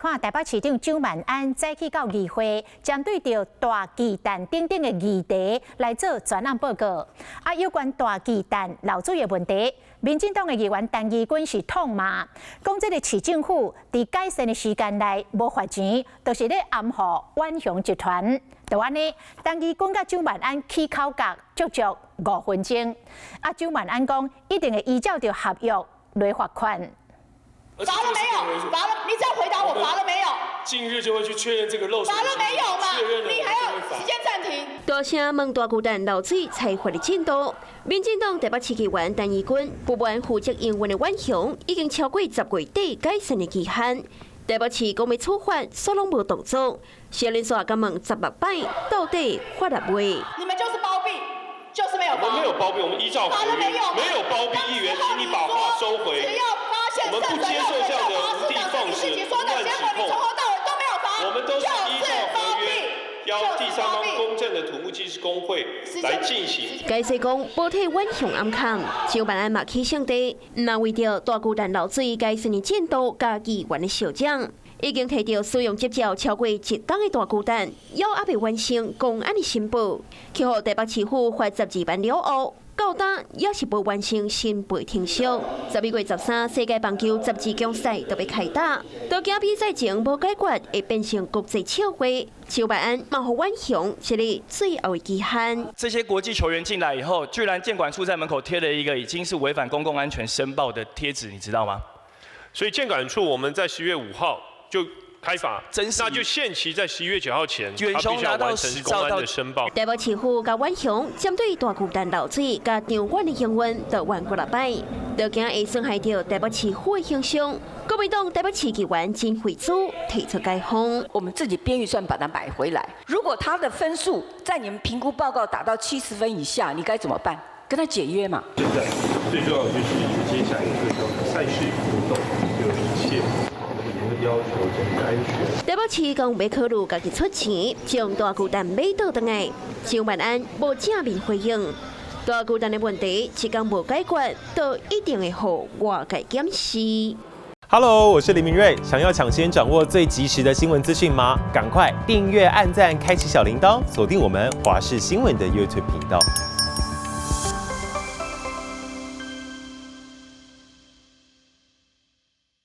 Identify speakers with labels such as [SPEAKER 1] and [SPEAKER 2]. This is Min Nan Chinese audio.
[SPEAKER 1] 看台北市長蔣萬安早起到議會，針對著大巨蛋等等的議題來做專案報告。啊，有關大巨蛋漏水的問題，民進黨的議員陳儀君是痛罵，講這个市政府佇改善的時間內無罰錢，就是咧掩護遠雄集團。就按呢，陳儀君佮蔣萬安起口角，足足5分鐘。啊，蔣萬安講一定會依照著合約來罰款。
[SPEAKER 2] 罰了沒有？罰了，你只要回答我罰了沒有？
[SPEAKER 3] 近日就會去確認這個漏水。
[SPEAKER 2] 罰了沒有嘛？你還要時間暫停。
[SPEAKER 4] 大聲問大巨蛋漏水裁罰的進度，民進黨台北市議員陳儀君不滿負責營運的遠雄已經超過10月底改善的期限，台北市講欲處罰，煞攏無動作。小林煞共問16擺，到底罰了未？
[SPEAKER 2] 你們就是包庇，就是沒有。
[SPEAKER 3] 我們沒有包庇，我們依照
[SPEAKER 2] 罰了沒有？
[SPEAKER 3] 沒有包庇議員，請你把話收回。
[SPEAKER 2] 只要發現
[SPEAKER 3] 我們不接受這樣的無的放矢、胡亂指控。我們都是依照合約，邀第三方公正的土木技師公會來進行。
[SPEAKER 4] 解釋講，無替遠雄掩崁，蔣萬安嘛起性地，毋但為著大巨蛋漏水改善的進度佮議員的相講，已經提著使用執照超過一冬的大巨蛋，猶猶未完成工安的申報，去予台北市府罰12萬了後，到今猶是無完成申報程序。11月13，世界棒球十二強賽就欲開打，都驚比賽前無解決，會變成國際笑話。蔣萬安嘛予遠雄設立最後的期限。
[SPEAKER 5] 這些國際球員進來以後，居然建管處在門口貼了一個已經是違反公共安全申報的貼紙，你知道嗎？
[SPEAKER 3] 所以建管處我們在10月5號就開罰，那就限期在11月9號前，他必須要完成工安的申報。
[SPEAKER 4] 台北市府佮遠雄針對大巨蛋漏水佮場館的營運都怨幾若擺，都驚會損害著台北市府的形象。國民黨台北市議員陳慧珠提出解方，
[SPEAKER 6] 我們自己編預算把它買回來。如果他的分數在你們評估報告達到70分以下，你該怎麼辦？跟他解約嘛？
[SPEAKER 7] 現在最重要的就是接下來最重要的賽事活動，就一切要求整個安全。
[SPEAKER 4] 台北市講欲考慮家己出錢，將大巨蛋買倒轉來。蔣萬安無正面回應。大巨蛋的問題，一工無解決，都一定會予外界檢視。
[SPEAKER 8] Hello，我是林明瑞。想要搶先掌握最及時的新聞資訊嗎？趕快訂閱、按讚、開啟小鈴鐺，鎖定我們華視新聞的 YouTube 頻道。